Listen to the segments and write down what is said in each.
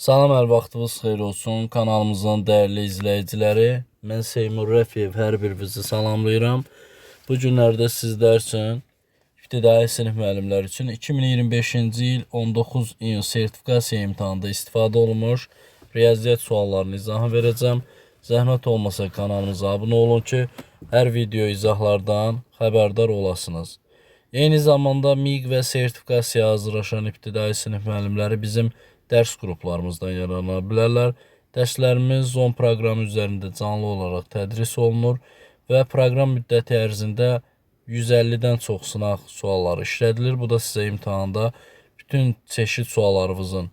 Salam, hər vaxtınız xeyir olsun kanalımızın dəyərli izləyiciləri. Mən Seymur Rəfiyev hər birinizi salamlayıram. Bu günlərdə sizlər üçün ibtidai sinif müəllimləri üçün 2025-ci il 19 iyun sertifikasiya imtahanında istifadə olunmuş riyaziyyat suallarının izahını verəcəm. Zəhmət olmasa kanalımıza abunə olun ki, hər video izahlardan xəbərdar olasınız. Eyni zamanda MİQ və sertifikasiya hazırlaşan ibtidai sinif müəllimləri bizim dərs qruplarımızdan yararlana bilərlər. Dərslərimiz Zoom proqramı üzərində canlı olaraq tədris olunur və proqram müddəti ərzində 150-dən çox sınaq sualları işlədilir. Bu da sizə imtahanda bütün çeşid suallarınızın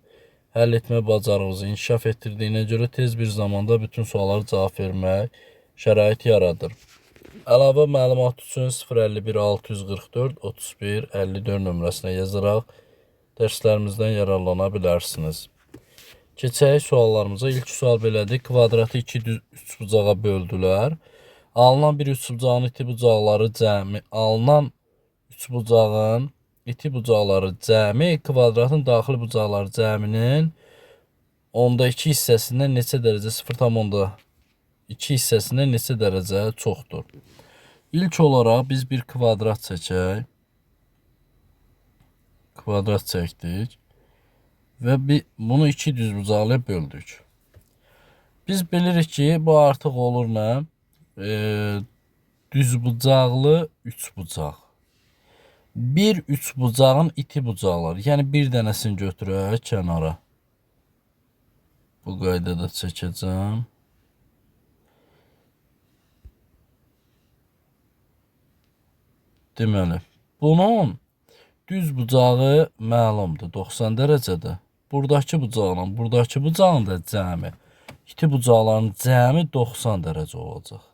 həll etmə bacarığınızı inkişaf etdirdiyinə görə tez bir zamanda bütün suallara cavab vermək şərait yaradır. Əlavə məlumat üçün 051 644 31 54 nömrəsinə yazaraq dərslərimizdən yararlana bilərsiniz. Keçək suallarımıza. İlk sual belədir. Kvadratı iki düz üçbucağa böldülər. Alınan bir üçbucağın iti bucaqları cəmi, alınan üçbucağın iti bucaqları cəmi kvadratın daxili bucaqları cəminin onda 2 hissəsindən neçə dərəcə 0,2 hissəsindən neçə dərəcə çoxdur? İlk olaraq biz bir kvadrat çəkək. Kvadrat çəkdik və bunu iki düzbucaqlıya böldük. Biz bilirik ki, bu artıq olur nə? Düzbucaqlı üçbucaq. Bir üçbucağın iti bucaqları, yəni bir dənəsini götürək kənara. Bu qaydada çəkəcəm. Deməli, bunun düz bucağı məlumdur, 90 dərəcədir. Buradakı bucaqla buradakı bucağın da cəmi, iti bucaqların cəmi 90 dərəcə olacaq.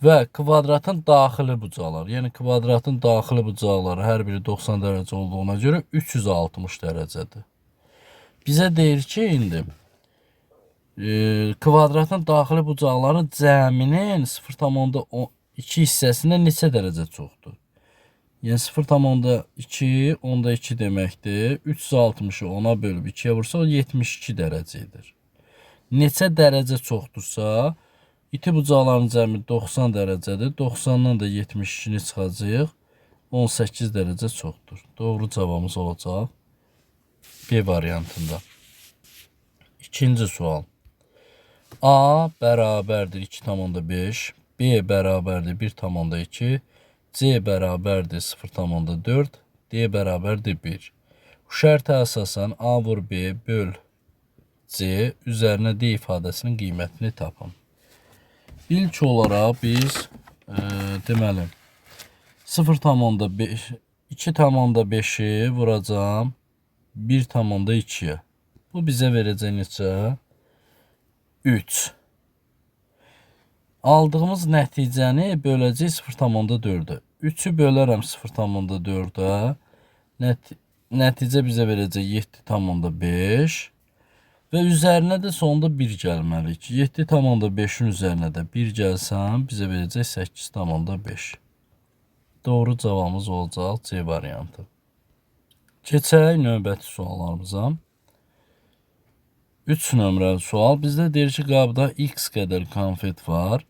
Və kvadratın daxili bucaqları, yəni kvadratın daxili bucaqları hər biri 90 dərəcə olduğuna görə 360 dərəcədir. Bizə deyir ki, indi kvadratın daxili bucaqları cəminin 0,2 hissəsindən neçə dərəcə çoxdur? Yəni 0,2 onda 2 deməkdir. 360-ı 10-a bölüb 2-yə vursaq 72 dərəcə edir. Neçə dərəcə çoxdursa, iti bucaqların cəmi 90 dərəcədir. 90-dan da 72-ni çıxacağıq. 18 dərəcə çoxdur. Doğru cavabımız olacaq B variantında. İkinci sual. A bərabərdir 2,5, B bərabərdir 1,2, C bərabərdir 0,4, D bərabərdir 1. Bu şərtə əsasən A vur B böl C üzərinə D ifadəsinin qiymətini tapın. İlk olaraq biz deməli 0,5 2,5-i vuracağam 1,2-yə. Bu bizə verəcək neçə? 3. Aldığımız nəticəni böləcəyik 0,4-ə. 3-ü bölərəm 0,4-ə. Nəticə bizə verəcək 7,5. Və üzərinə də sonda 1 gəlməli ki, 7,5-in üzərinə də 1 gəlsəm, bizə verəcək 8,5. Doğru cavabımız olacaq C variantı. Keçək növbəti suallarımıza. 3 nömrəli sual. Bizdə deyir ki, qabda x qədər konfet var.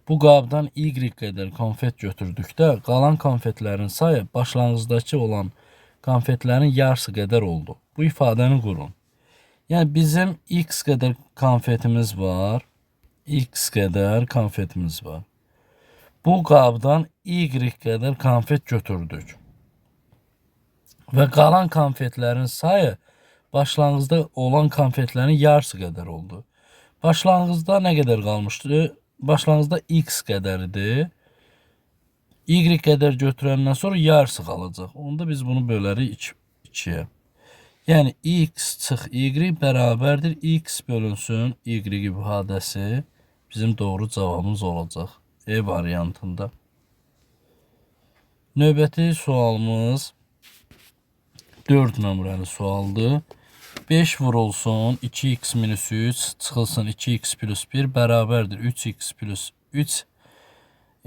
Bu qabdan y qədər konfet götürdükdə qalan konfetlərin sayı başlanğıcdakı olan konfetlərin yarısı qədər oldu. Bu ifadəni qurun. Yəni bizim x qədər konfetimiz var. X qədər konfetimiz var. Bu qabdan y qədər konfet götürdük. Və qalan konfetlərin sayı başlanğıcda olan konfetlərin yarısı qədər oldu. Başlanğıcda nə qədər qalmışdı? Başlanğıcda x qədər idi. Y qədər götürəndən sonra yarısı qalacaq. Onda biz bunu bölərik 2-yə. Yəni x çıx y bərabərdir x bölünsün y ifadəsi bizim doğru cavabımız olacaq. E variantında. Növbəti sualımız 4 nömrəli sualdır. 5 vurulsun 2x minus 3 çıxılsın 2x plus 1 bərabərdir 3x plus 3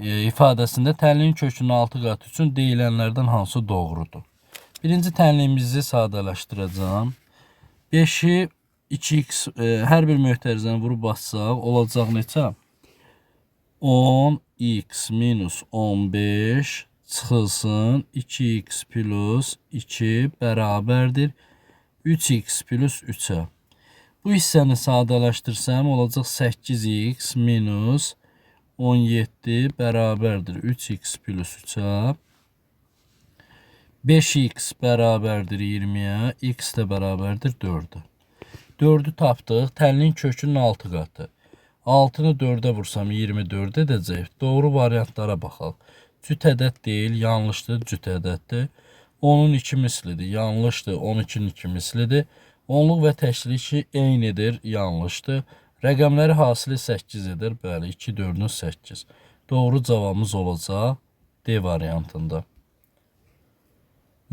ifadəsində tənliyin kökünün 6 qatı üçün deyilənlərdən hansı doğrudur? Birinci tənliyimizi sadələşdirəcəm. 5-i 2x hər bir mötərizəni vurub bassaq olacaq neçə? 10x minus 15 çıxılsın 2x plus 2 bərabərdir 3x plus 3-ə. Bu hissəni sadələşdirsəm olacaq 8x minus 17 bərabərdir 3x plus 3-ə. 5x bərabərdir 20-yə, x də bərabərdir 4-ə. 4-ü tapdıq. Tənliyin kökünün 6 qatı. 6-nı 4-ə vursam 24 edəcək. Doğru variantlara baxaq. Cüt ədəd deyil, yanlışdır, cüt ədəddir. 10-un 2 mislidir, yanlışdır, 12-nin 2 mislidir. Onluq və təklik eynidir, yanlışdır. Rəqəmləri hasili 8 edir. Bəli, 2, 4-ün 8. Doğru cavabımız olacaq D variantında.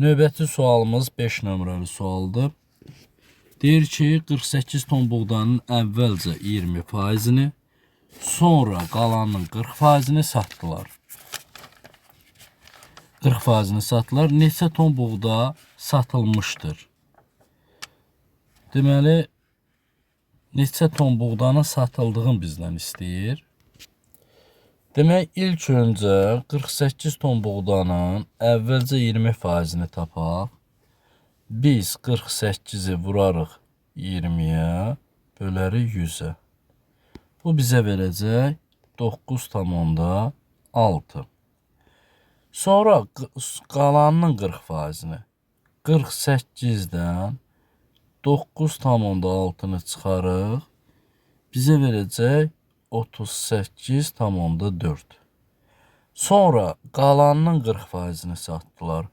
Növbəti sualımız 5 nömrəli sualdır. Deyir ki, 48 ton buğdanın əvvəlcə 20%-ni, sonra qalanının 40%-ni satdılar. 40%-ni satdılar. Neçə ton buğda satılmışdır? Deməli, neçə ton buğdanın satıldığını bizdən istəyir. Demək, ilk öncə 48 ton buğdanın əvvəlcə 20%-ni tapaq. Biz 48-i vurarıq 20-yə, bölərik 100-ə. Bu bizə verəcək 9,6. Sonra qalanının 40%-ni. 48-dən 9,6-nı çıxarıq. Bizə verəcək 38,4. Sonra qalanının 40%-ni satdılar.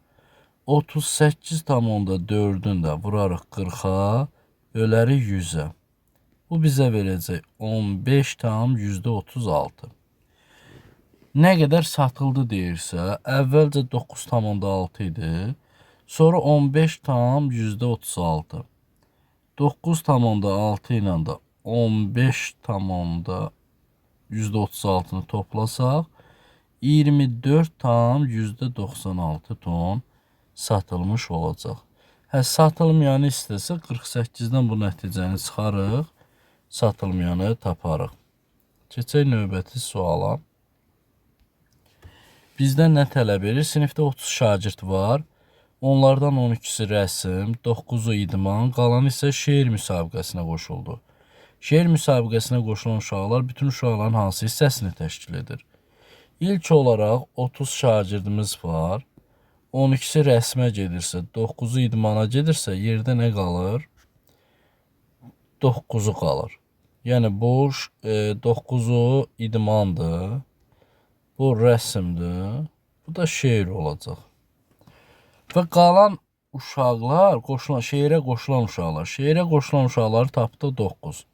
38,4-ün də vurarıq 40-a, bölərik 100-ə. Bu bizə verəcək 15,36%. Nə qədər satıldı deyirsə, əvvəlcə 9,6 idi. Sonra 15,36. 9,6 ilə də 15,36-nı toplasaq, 24,96 ton satılmış olacaq. Hə, satılmayanı istəsə 48-dən bu nəticəni çıxarıq, satılmayanı taparıq. Keçək növbəti suala. Bizdən nə tələb edir? Sinifdə 30 şagird var. Onlardan 12-si rəsm, 9-u idman, qalanı isə şeir müsabiqəsinə qoşuldu. Şeir müsabiqəsinə qoşulan uşaqlar bütün uşaqların hansı hissəsini təşkil edir? İlk olaraq 30 şagirdimiz var. 12-si rəsmə gedirsə, 9-u idmana gedirsə, yerdə nə qalır? 9-u qalır. Yəni bu 9-u idmandır. Bu rəsmdir. Bu da şeir olacaq. Və qalan uşaqlar, şeirə qoşulan uşaqlar. Şeirə qoşulan uşaqları tapdıq 9.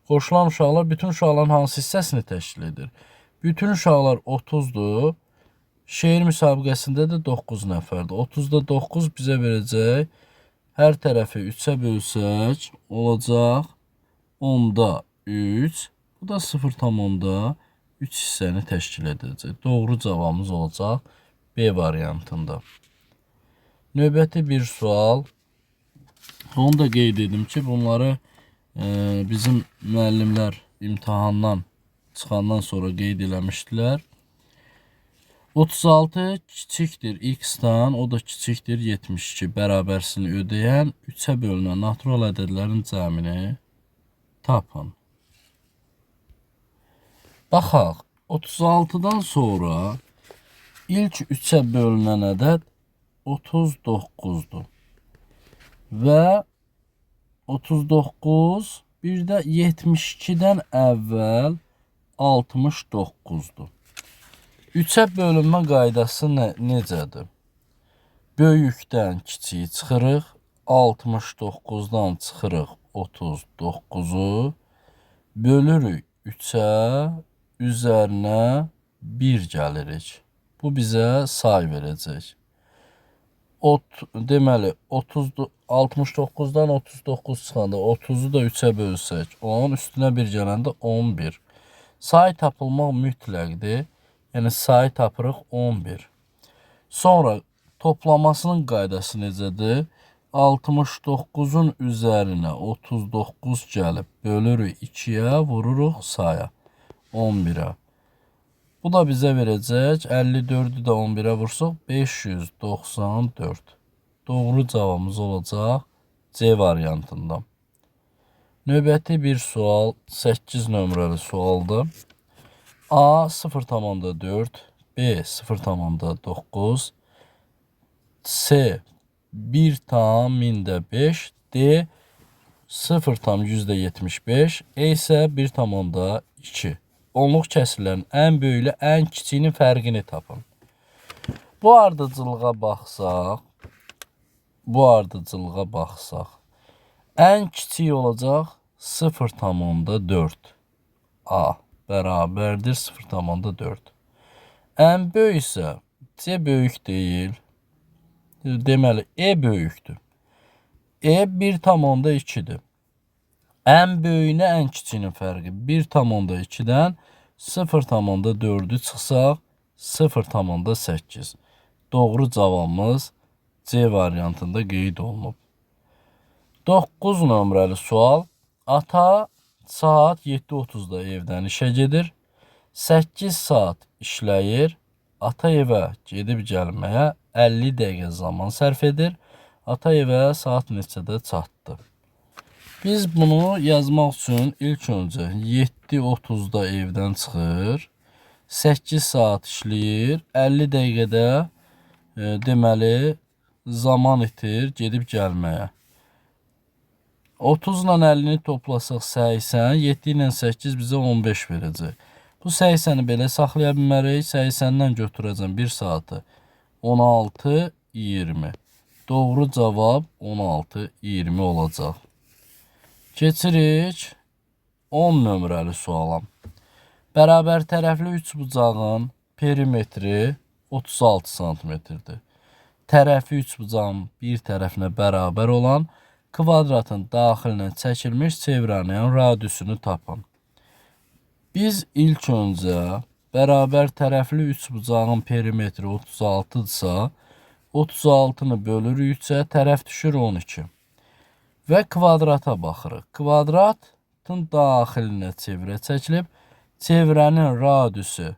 Qoşulan uşaqlar bütün uşaqların hansı hissəsini təşkil edir? Bütün uşaqlar 30-dur. Şeir müsabiqəsində də 9 nəfərdir. 30-da 9 bizə verəcək. Hər tərəfi 3-ə bölsək olacaq 10-da 3. Bu da 0,3 hissəni təşkil edəcək. Doğru cavabımız olacaq B variantında. Növbəti bir sual. Onu da qeyd edim ki, bunları bizim müəllimlər imtahandan çıxandan sonra qeyd eləmişdilər. 36 kiçikdir x-dan, o da kiçikdir 72 bərabərsini ödəyən 3-ə bölünən natural ədədlərin cəmini tapın. Baxaq, 36-dan sonra ilk 3-ə bölünən ədəd 39-dur. Və 39 bir də 72-dən əvvəl 69-dur. 3-ə bölünmə qaydası necədir? Böyükdən kiçiyi çıxırıq, 69-dan çıxırıq 39-u, bölürük 3-ə, üzərinə 1 gəlirik. Bu bizə say verəcək. Deməli, 69-dan 39 çıxanda 30-u da 3-ə bölsək, 10, üstünə 1 gələndə 11. Say tapılmaq mütləqdir. Yəni, sayı tapırıq 11. Sonra toplamasının qaydası necədir? 69-un üzərinə 39 gəlib bölürük 2-yə, vururuq saya 11-ə. Bu da bizə verəcək 54-ü də 11-ə vursaq 594. Doğru cavabımız olacaq C variantında. Növbəti bir sual 8 nömrəli sualdır. A 0,4, B 0,9, C 1,5, D 0,75, E isə 1,2. Onluq kəsirlərin ən böyüyü ilə ən kiçiyinin fərqini tapın. Bu ardıcıllığa baxsaq, ən kiçik olacaq 0,4. A bərabərdir 0,4. Ən böyük isə C böyük deyil. Deməli, E böyükdür. E 1,2-dir. Ən böyüyünə ən kiçiyinin fərqi 1,2-dən 0,4-ü çıxsaq 0,8. Doğru cavabımız C variantında qeyd olunub. 9 nömrəli sual. Ata saat 7:30-da evdən işə gedir. 8 saat işləyir. Ata evə gedib gəlməyə 50 dəqiqə zaman sərf edir. Ata evə saat neçədə çatdı? Biz bunu yazmaq üçün ilk öncə 7:30-da evdən çıxır. 8 saat işləyir. 50 dəqiqədə deməli zaman itir gedib gəlməyə. 30 ilə 50-ni toplasaq 80, 7 ilə 8 bizə 15 verəcək. Bu 80-i belə saxlaya bilmərik. 80-dən götürəcəm 1 saatı. 16:20. Doğru cavab 16:20 olacaq. Keçirik 10 nömrəli suala. Bərabər tərəfli üçbucağın perimetri 36 santimetrdir. Tərəfi üçbucağın bir tərəfinə bərabər olan kvadratın daxilinə çəkilmiş çevrənin radiusunu tapın. Biz ilk öncə bərabər tərəfli üçbucağın perimetri 36-dırsa, 36-nı bölürük 3-ə, tərəf düşür 12. Və kvadrata baxırıq. Kvadratın daxilinə çevrə çəkilib, çevrənin radiusu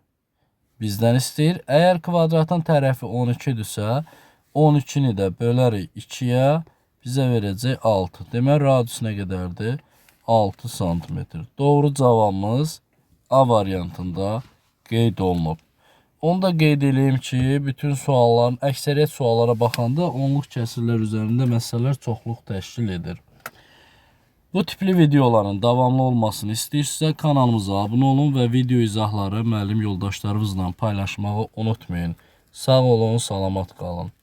bizdən istəyir. Əgər kvadratın tərəfi 12-dirsə, 12-ni də bölərik 2-yə, bizə verəcək 6. Demək, radius nə qədərdir? 6 santimetr. Doğru cavabımız A variantında qeyd olunub. Onu da qeyd eləyim ki, bütün sualların, əksəriyyət suallara baxanda onluq kəsirlər üzərində məsələlər çoxluq təşkil edir. Bu tipli videoların davamlı olmasını istəyirsinizsə kanalımıza abunə olun və video izahları müəllim yoldaşlarınızla paylaşmağı unutmayın. Sağ olun, salamat qalın.